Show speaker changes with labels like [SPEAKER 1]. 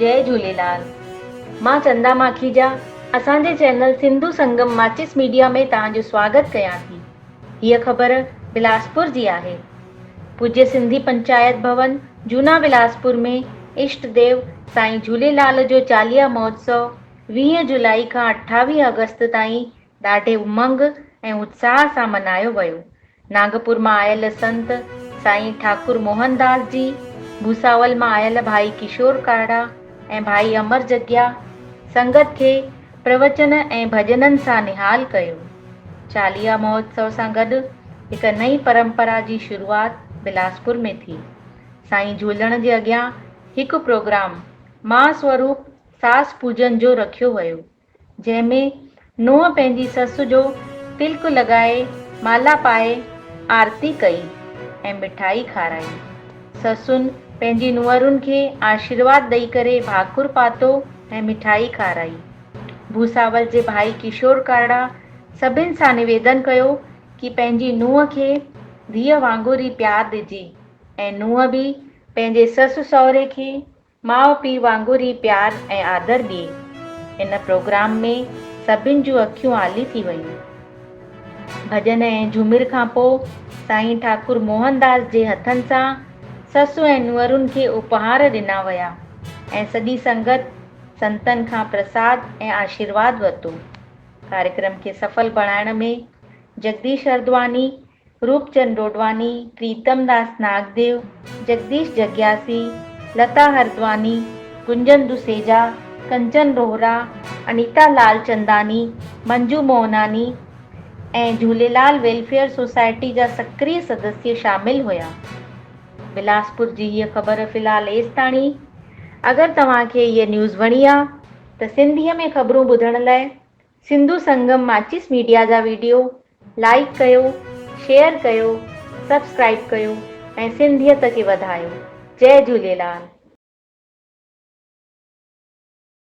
[SPEAKER 1] جئي جهوليلال مان چندا ماکيجا اسان جي چينل سنڌو سنگم ماچيس ميڊيا ۾ توهان جو سواگت ڪيان ٿي هيء خبر بلاسپور جي آهي پوڄيه سنڌي پنچائت ڀون جونا بلاسپور ۾ اشٽ ديو سائين جهوليلال جو چاليها مهوتسو 20 جولائي کان 28 آگسٽ تائين ڏاڍي امنگ ۽ اتساهه سان ملهايو ويو. ناگپور مان آيل سنت سائين ٺاڪر موهن داس جي، ڀوساول مان آيل ڀائي ڪشور ڪارڙا ۽ ڀائي امر جگيا سنگت کي پروچن ۽ ڀڄنن سان نهال ڪيو. چاليها مهوتسو سان گڏ هڪ نئين پرمپرا جي شروعات بلاسپور ۾ ٿي. سائين جهولڻ جي اڳيان هڪ پروگرام مان سوروپ ساس پوڄن جو رکيو ويو. جنهن ۾ نونهن پنهنجي سس جو تلڪ لڳائي مالا پائي آرتي ڪئي ۽ مٺائي کارائي. سسن پنهنجي نونهرن کي آشيرواد ڏئي ڪري ڀاڪر پاتو ۽ مٺائي کارائي. ڀوساول جي ڀائي ڪشور ڪارڙا سڀن سان نويدن ڪيو ڪي پنهنجي نونهن کي ڌيء وانگر ئي پيار ڏجي ۽ نونهن به پنهنجي سس سهري کي ماء پيء وانگر ئي پيار ۽ آدر ڏئي. ان پروگرام ۾ سڀن جون اکيون آلي ٿي ويون. ڀڄن ۽ جهومر کان پوء سائين ٺاڪر موهن داس جي هٿن سان سس ۽ نونهرن کي اپهار ڏنا ويا ۽ سڄي سنگت سنتن کان پرساد ۽ آشيرواد ورتو. ڪاريڪرم کي سڦل بڻائڻ ۾ جگديش هردواني روپچند ڏوڏواڻي، پريتم داس ناگديو، جگديش جگياسي، لتا هردواني، گنجن دوسيجا، ڪنچن روهرا، انيتا لالچنداني، منجو موهناني ۽ جهوليلال ويلفيئر سوسائٽي جا سڪريه سدسيه شامل هيا. بلاسپور جي هيء خبر في الحال ايستاڻي. اگر توهان کي هيء نيوز وڻي آ ته سنڌيء ۾ خبرون ٻڌڻ لاء سنڌو سنگم ماچيس ميڊيا جا وڊيو لائيڪ ڪيو شيئر ڪيو سبسڪرائيب ڪيو ۽ سنڌيت کي وڌايو جئي جهوليلال.